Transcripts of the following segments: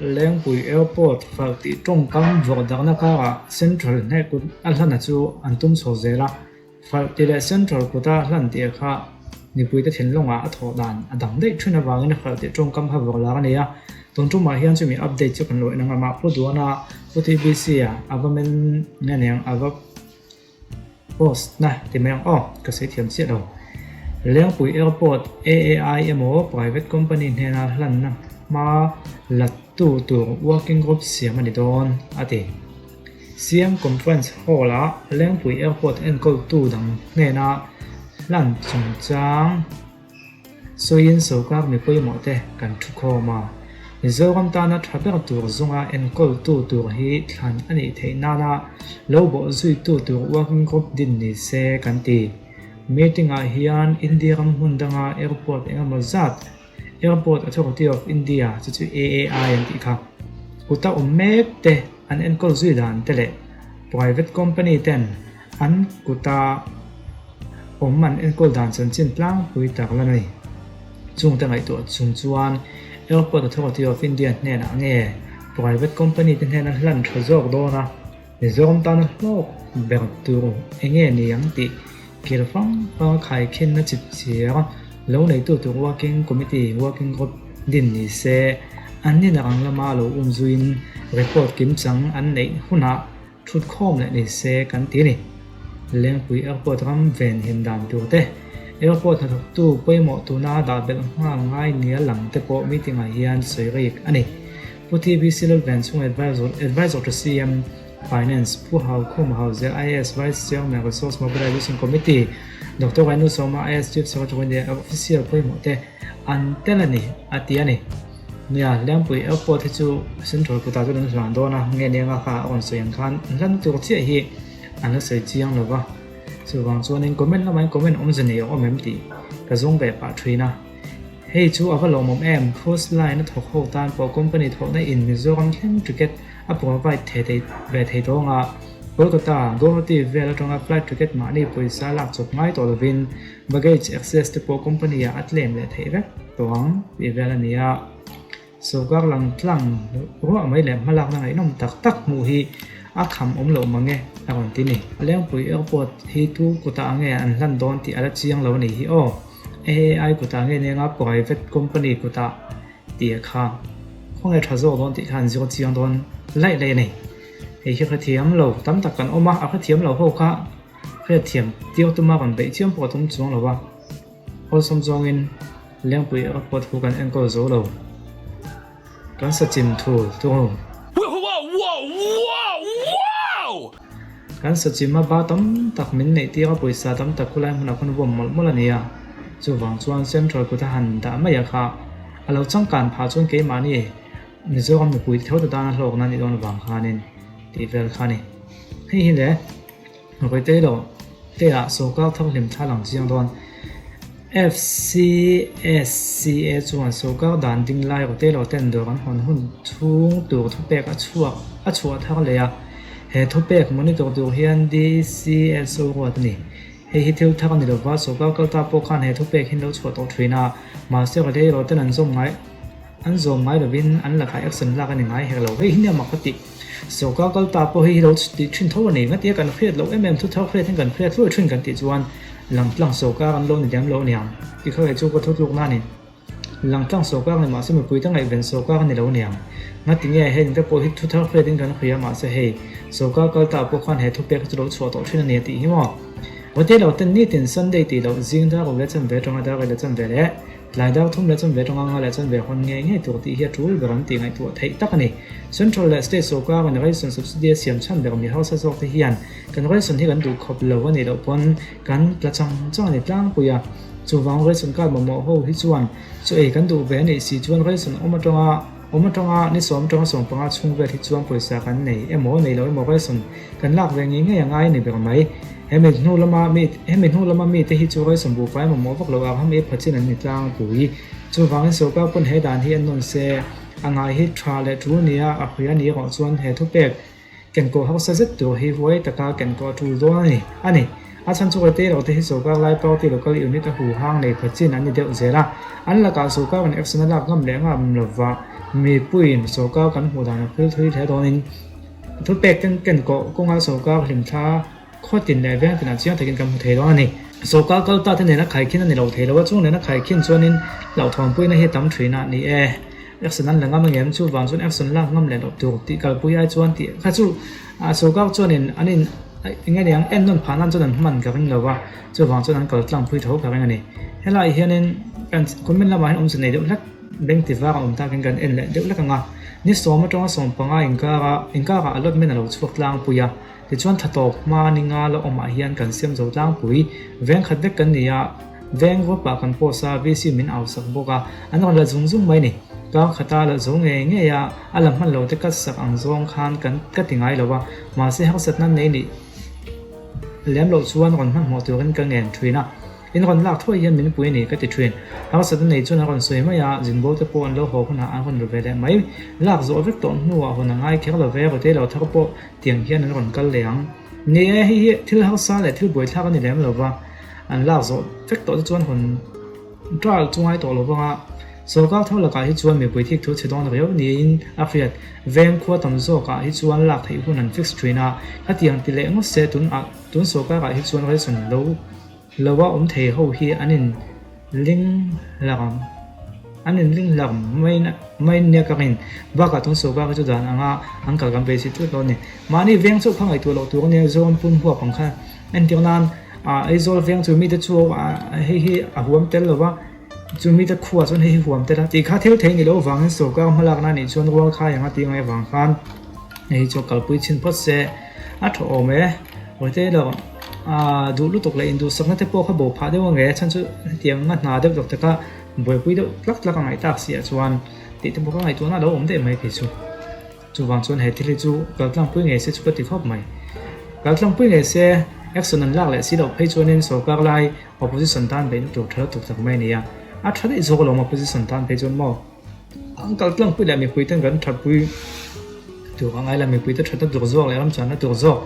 Lengpui Airport falh tih tawngkam vawk dakna karah Central hneh kut a hlana chu an tum chho zel a. Falh tih leh Central kuta hlan tih kha mipuite thinlungah a thawh dan a dang daih thin avangin falh tih tawngkam kha vawk lar a ni a. Tun tumah hian chumi update chu kan lo en ang a, mah Pu Duana, Pu TBC a a va men nge niang a va post na ti mai ang aw, ka sawi thiam chiah lo. Lengpui Airport AAI emaw private company hnena hlanna hma la tu tur working group siam a ni dawn a ti. CM Conference Hall-ah Lengpui Airport enkawltu dang hnena hlan chungchang Sawiin sawrkar mi pawimawh te kan thu khawm a, Mizoram tana tha ber tur zawnga enkawltu tur hi thlan a nih theih nana lo bawh zuitu tur working group din ni se kan ti. Meeting ah hian India ram hmun danga airport engemaw zat Airport Authority of India chu chu AAI an tih kha kuta awm mek te an enkawl zui dan te leh private company ten An kuta awm an enkawl dan chanchin tlangpui tak lan a ni. Chungte ngaihtuah chung chuan Airport Authority of India hnenah nge private company te hnena hlan tha zawk dawn a, Mizoram tana hlawk ber tur enge ni ang tih kir fang fang a khaikhinna chip chiar lo neitu tur working committee, working group, din ni se, an nina ang lama lo umzuiin report kimchang an neih hunah Thut khawm leh ni se kan ti a ni. Lengpui Airport ram ven him dan tur te, Airport hnathawktu pawimawh tuna dah belh nghal ngai nia lang te pawh meeting ah hian sawi rik a ni. Pu TBC Lalvenchhung Advisor Advisor to CM, Finance, Pu Haukhum Hauzel IAS Vice Chairman Resource Mobilization Committee, Doctor Rainu Sawma IAS Chief Secretary leh Official pawimawh te an tel a ni, a ti a ni. Nia, Lengpui Airport hi chu Central kutah chuan an hlan dawn a, nge nia kha a rawn sawi ang khan an hlan tur chiah hi an la sawi chiang lo va. Chuvang chuanin comment lamah hian comment awmze nei a awm em tih ka zawng ve pah thin a. Hei chu a va lawmawm em, cruise line a thawk ho tan pawh company thawhna in Mizoram thleng ticket a provide thei thei ve thei tawng a, Kolkata, Guwahati vel atanga flight ticket mahni pawisa lak chawp ngai tawh lovin Baggage access te pawh company ah a claim leh theih vek tawh ang tih vel a ni a. Sawrkar lang tlang ruah mai leh hmalakna ngaihnawm tak tak hmuh hi a kham awm loh mang e a rawn ti ni. Lengpui Airport hi tu kutah nge an hlan dawn tih a la chiang lo a nih hi aw. AAI kutah nge nia nga private company kutah tih a kha khawnge tha zawk dawn tih kha an zir chiang dawn laih laih a ni. Hei hi hrethiam lo tam tak kan awm a, a hrethiam lo ho kha Hriatthiam tir tuma rawn beih chiam pawh a tum chuang lo a, awlsam zawngin Lengpui Airport khu kan enkawl zo lo. Kan sachim thul thung. Kan sachim a ba tam tak min neih tir a pawisa tam tak khulai hmunah khawn vawm mawlh mawlh a ni a, chuvang chuan Central kuta han dah mai a kha a lo changkan phah chuan keimahni Mizoram mipui tho ta tana hlawkna a nih dawn avang khanin tih vel kha a ni. Hei hi le. Rawite lo te ah sawrkar thar hlim thla lang chiang dawn. FCSCA chuan sawrkar dan ding lai rawte lo ten dawr an hawn hun chhung tur thupek a chhuak a chhuah thar leh a. He thupek monitor tur hian DCSO ruat a ni. Hei hi thil thar a ni lova, sawrkar kalta pawh khan he thupek hi an lo chhuah tawh thin a, mahse rawte lo ten an zawm ngai an zawm ngai lovin an lakah action lak a ni ngai hek lo. Hei hi nia mak ka tih. Sawrkar kal ta pawh hi lo tih thin tho a ni. Ngatia kan hriat loh em em thu thar hriat in kan hriat hluai thin kan tih chuan langtlang sawrkar an lo ni lem lo a niang. Tikha leh chu ka thutlukna a ni. Langtlang sawrkar ni mahse mipui te ngaihven sawrkar a ni lo a niang. Ngati nge hei te pawh hi thu thar hriat in kan hria mahse hei sawrkar kal ta pawh khan he thupek hi chu lo chhuah tawh thin a ni a tih hi maw. Vate lo ten nitin Sunday tih loh zing dar ro leh chanve atanga dar rei leh chanve leh Tlai dar thum leh chanve atanga nga leh chanve hawn ngei ngei tur tih hi a tul ber an tih ngaihtuah theih tak a ni. Central leh State sawrkarin ration subsidy a siam chhan ber mi hausa zawk te hian kan ration hi kan duh khawp lo a nih loh pawn kan tla chang chang a ni tlangpui a. Chuvang ration card mamawh ho hi chuan chaw ei kan duh ve a nih si chuan ration awm atanga awm atanga ni sawm atanga 15 chhung vel hi chuan pawisa kan nei emaw nei lo emaw ration kan lak ve ngei ngei a ngai a ni ber mai. Hemi hnu lama mi hemi hnu lama mite hi chu ration buhfai mamawh vak lo ang hemi pha chin an ni tlangpui. Chuvangin sawrkar pawn he dan hi an nawn se, a ngai hi tha leh tul nia a hria ni erawh chuan he thupek kenkawh harsa zet tur hi huai taka kenkawh a tul dawn a ni a ni. A chhan chu Retailer te hi sawrkar lai party local unit a hu hang nei pha chin an ni deuh zel a, an lakah sawrkarin action a lak ngam leh ngam lova mipuiin sawrkar kan hmuh dan a phil thui hle dawnin thupek ten ken kawh kawnga sawrkar hlimthla khaw tin leh veng tinah chiang takin kan hmu thei dawn a ni. Sawrkar kal ta te nena khaikhin a ni lo thei lo a, chung nena khaikhin chuanin hlauhthawnpuina hi tam thin a ni e. Action an la ngam angem? Chuvang chuan action lak ngam leh loh tur tih kalpui ai chuan tih kha chu sawrkar chuanin an in eng nge niang en nawn phah nan chuan an hman ka ring lo va, chuvang chuan an kal tlangpui tho ka ring a ni. Helai hianin kan comment lamah hian awmze nei deuh hlek beng ti vang a awm takin kan en leh deuh hlek ang a, ni sawm atanga 15 inkara inkarah allotment a lo chhuak tlangpui a, tichuan thla tawp hma ni nga la awmah hian kan siam zo tlangpui veng khat vek kan ni a. Veng group-ah kan post a, VC min au sak bawk a, an rawn la zung zung mai ni. Kar khata la zo ngei ngei a, a la hman lo te cut sak ang zawng khan kan ka ti ngai lo a, mahse harsatna nei nih lem loh chuan rawn hmanhmawh turin ka ngen thin a, in rawn lak thuai hian min pui a ni ka ti thin. Harsatna nei chuan a rawn sawi mai a, zinbo te pawh an lo haw hunah an rawn ru ve leh mai. Lak zawh vek tawh hnuah hawn a ngai kher lo ve, rute lo thar pawh tiang hian an rawn kal leh ang. Ni e, hei hi thil harsa leh thil buaithlak a ni lem lo va. An lak zawh vek tawh te chuan hawn trial chu ngai tawh lo vang a, sawrkar tho lakah hi chuan mipui thik thu chhe dawn riau niin a hriat. Veng khua tam zawkah hi chuan lak theih hun an fix thin a, khatiang ti leh ngawt se tun ah tun sawrkarah hi chuan ration lo lo a awm thei ho hi an in ling hlak ang an in ling hlak mai mai nia ka rin. Bakah tun sawrkar hi chu dan anga an kal kan beisei tlat lo a ni. Mahni veng chauh kha ngaihtuah loh tur a nia, Zoram pum huap ang kha entir nan. Aizawl veng chu mite chu hei hi a huam tel lo va, chu mite khuah chuan hei hi huam tel a tih kha thil thei ni loh avangin sawrkar hmalakna anih chuan rual khai anga tih ngaih avang khan hei chu kalpui chhin phawt se a tha awm e. Awite lo duh lutuk leh induhsakna te pawh kha bo phah deuh ange chhan chu hetiang a hna deuh deuh te kha buaipui deuh tlak tlak a ngaih tak si ah chuan tih te pawh kha ngaihtuahna a lo awm daih mai kei chu. Chuvang chuan he thil hi chu kaltlangpui ngei se chu ka ti khawp mai. Kaltlangpui ngei se action an lak leh si loh phei chuanin sorkar lai opposition tan beihna tur tha lutuk tak mai a ni a. A tha daih zawk alawm opposition tan phei chuan maw an kaltlangpui leh mipui ten kan thatpui tur a ngai la, mipui te thatna tur zawk leh ramchanna tur zawk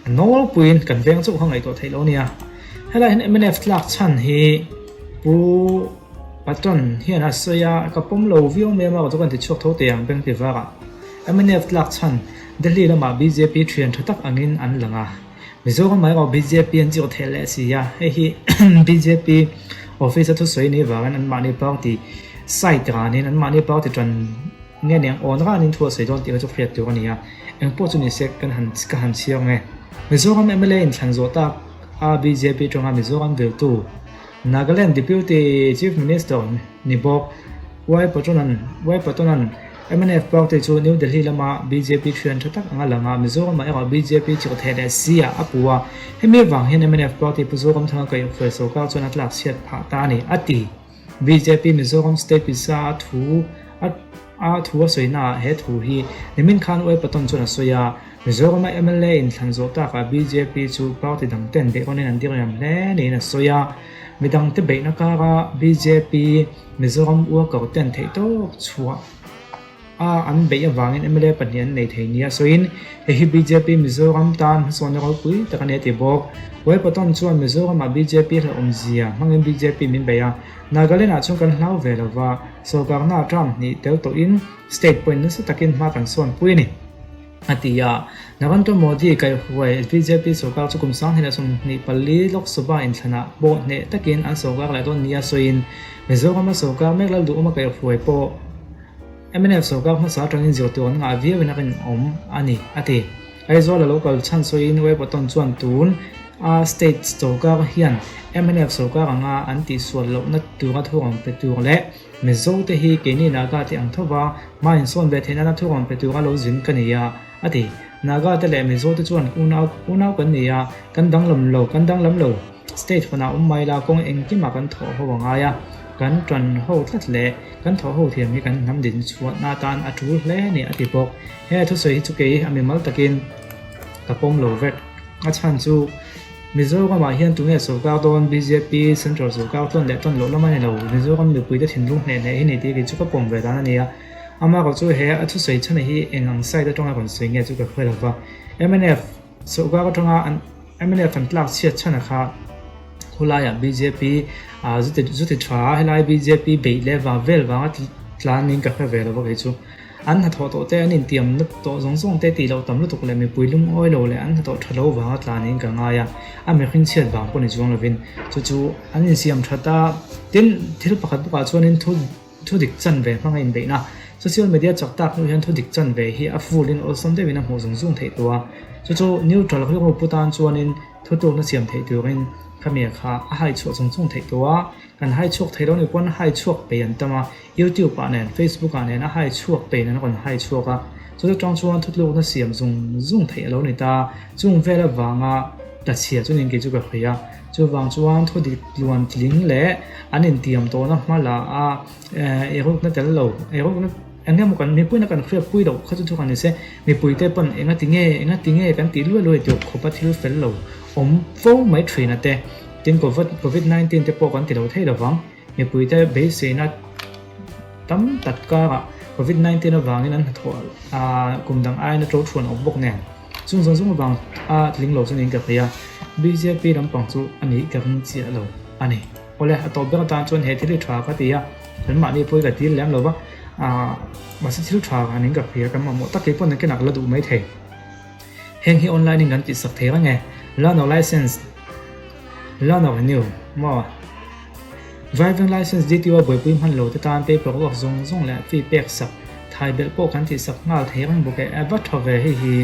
a nawlpuiin kan veng chauh kha ngaihtuah theih loh a nia. Helai hian mnf tlak chhan hi Pu Patton hian a sawi a, ka pawm lo viau mai a, mah chu kan ti chhuak tho teh ang beng ti varah. Mnf tlak chhan Delhi lamah bjp thian tha tak angin an lang a, Mizoram erawh bjp an chirh theih leh si a, hei hi bjp office a thusawi ni vangin anmahni party side ranin anmahni party tan nge niang awn ranin thu a sawi dawn tih kha chu hriat tur a ni a, engpawh chu ni se kan han ka han chhiar nge. Mizoram mla inthlan zawh tak a bjp tanga Mizoram viltu Nagaland Deputy Chief Minister ni bawk Y Patonan Y Patonan mnf party chu New Delhi lama bjp thian tha tak anga lang a, Mizoramah erawh bjp chirh theh leh si ah a pu a, hemi avang hian mnf party Pu Zoramthanga kaihhruai sorkar chuan a tlak chhiat phah ta a ni, a ti. Bjp Mizoram State Pisa a thu a a thu a sawi naah he thu hi nimin khan Y Paton chuan a sawi a, Mizorama mla inthlan zawh takah bjp chu party dang ten beihrawnin an diriam hle niin a sawi a, midangte beihna kara bjp Mizoram worker ten theihtawk chhuah a an beih avangin mla pahnih an nei thei nia sawiin hei hi bjp Mizoram tan hmasawnna ropui tak a ni a ti bawk. Huaipaton chuan Mizoramah bjp hlauhawmzia hmangin bjp min beih a, Nagaland-ah chuan kan hlau ve lova, sorkarna term hnih tel tawhin state point nasa takin hma kan sawnpui a ni. A ti a, Narendra Modi kaihhuai bjp sorkar chu kum 2024 Lok Sabha inthlanah pawh hneh takin an sorkar leh dawn nia sawiin Mizorama sorkar mek Lalduhawma kaihhuai pawh mnf sorkar hmasa atangin zir tur an ngah viauin a rinawm a ni, a ti. Aizawl a lo kal chhan sawiin Webotton chuan tun a state sorkar hian mnf sorkar anga an tihsual lohna tura thurawn pe tur leh Mizo te hi keini Naga te ang tho va, hma insawn ve theih nana thurawn pe tura lo zin ka ni a, a ti. Naga te leh Mizo te chuan unau unau kan ni a, kan danglam lo, kan danglam lo. State hmunah awm mai la kawng engkimah kan thawh ho a ngai a, kan tan ho tlat leh kan thawh ho thiam hi kan hnam din chhuahna atan a tul hle a ni, a ti bawk. He thusawi hi chu kei a mimal takin ka pawm lo vek. A chhan chu. Mizoramah hian tunge sorkar dawn bjp central sorkar tlawn leh tlawn loh lam a ni lo, Mizoram mipuite thinlung hneh hneh hi ni tih kei chu ka pawm ve dan a ni a, amaherawh chu he a thusawi chhan hi eng ang side atanga rawn sawi nge chu ka hre lo va, mnf sorkar atanga an. Mnf an tlak chhiat chhan a kha khulaiah bjp zu ti zu ti tha a, helai bjp beih leh vang vel vanga tlan niin ka hre ve lo va kei chu. An hnathawh tawh te an intiam nat tawh zawng zawng te tih loh tam lutuk leh mipui lungawi lo leh an hnathawh tha lo vanga tlan niin ka ngai a, a mihring chhiat vang pawh ni chuang lovin chu chu an insiam that a. Tin, thil pakhat bawkah chuanin thu thu dik chan ve hmanga inbeihna, social media chak tak hnu hian thu dik chan ve hi a full in awlsam deuhin a hmuh zung zung theih tawh a, chu chu neutral rilru pu tan chuanin thutlukna siam theih turin khami kha a hai chhuah zung zung theih tawh a, kan hai chhuak thei lo ni pawn hai chhuak pei an tam a. YouTube ah nen Facebook ah nen a hai chhuak pein an rawn hai chhuak a, chu atang chuan thutlukna siam zung zung theih a lo ni ta, chung vel avanga tachhia chu nin kei chu ka hria, chuvang chuan thu dik tluan tling leh an intiam tawhna hma la a eirukna tel lo, eirukna eng emaw kan mipuiin a kan hriat pui loh kha chu thu kan ni se, mipui te pawn enga ti nge enga ti nge kan tih luai luai tur khawpa thil fel lo awm fo mai thin a te, tin covid covid 19 te pawh kan ti lo thei lovang. Mipuite beiseina tam tak karah Covid 19 avangin an hnathawh a kum dang aiin a to thuan awk bawk nen. Chung zawng zawng avang a tling lo chuan in ka hria a, bjp lampang chu a nih ka ring chiah lo a ni. Awle, a tawp ber atan chuan he thil hi tha ka ti a, kan mahni pawh hi ka dil lem lo va, mahse thil tha kan in ka hria, kan mamawh tak kei pawn nakinah ka la duh mai thei. Heng hi online in kan tihsak thei reng e, Learner License, Learner Renew maw? Driving License DTO buaipui hman lo te tan paper ruak zawng zawng leh fee pek sak thai belh pawh kan tihsak nghal thei reng bawk e, a va tha ve hei hi.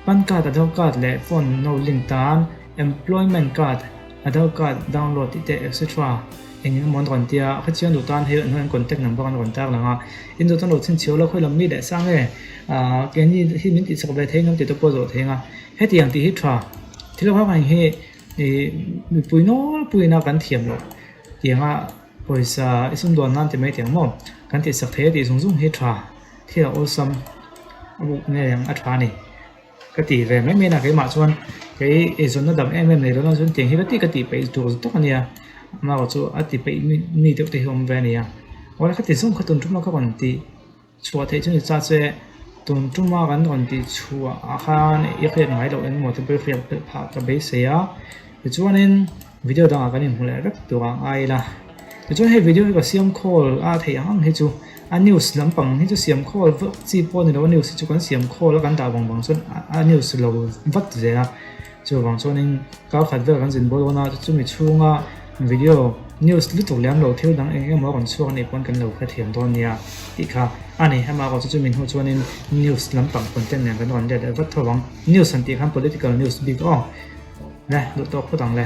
Pan Card, Aadhaar Card leh Phone no link tan Employment Card, Aadhaar Card download tih te etc. Eng eng emaw an rawn tia, hetiang duh tan hei an hnuaiah an contact number an rawn tar lang a, in duh tan lo chhinchhiau lo khawi lam mi leh sang e, ah keini hi min tihchak ve thei ngam tih te pawh zawh thei ang a, hetiang tih hi tha thil rang reng hi ih mipui nawlpuiin a kan thiam loh tianga pawisa i sumdawn nan ti mai tiang maw kan tihchak thei a tih zung zung hi tha thil a awlsam a buk nge ang a tha a ni. Ka ti ve mai mai a, keimah chuan kei eizawnna dam em em nei lo na chuan tiang hi ka ti ka tih peih tur tak a nia, amaherawh chu a ti peih mi deuh te hi awm ve a nia. Awle ka ti zawng kha tun tuma ka rawn tih chhuah theih chu ni cha che, tun tuma kan rawn tih chhuah ah khan i hriat ngai loh engemaw te pawh i hriat belh phah ka beisei a, tichuanin video dangah kan inhmu leh vek tur ang a ila. Tichuan hei video hi ka siam khawl a theih ang ang hi chu a news lampang hi chu siam khawl vak chi pawh a ni lo a news hi chu kan siam khawl a kan dah vang vang chuan a news lo vat zel a chuvang chuanin kar khat vel kan zin bawl dawn a chumi chhunga video news lutuk lem lo thil dang eng emaw a rawn chhuak anih pawn kan lo hrethiam dawn nia tih kha a ni amaherawh chu chumi hnu chuanin news lampang content nen kan rawn let leh vat tho ang news han tih khan political news bik aw le duh tawk phawt ang le.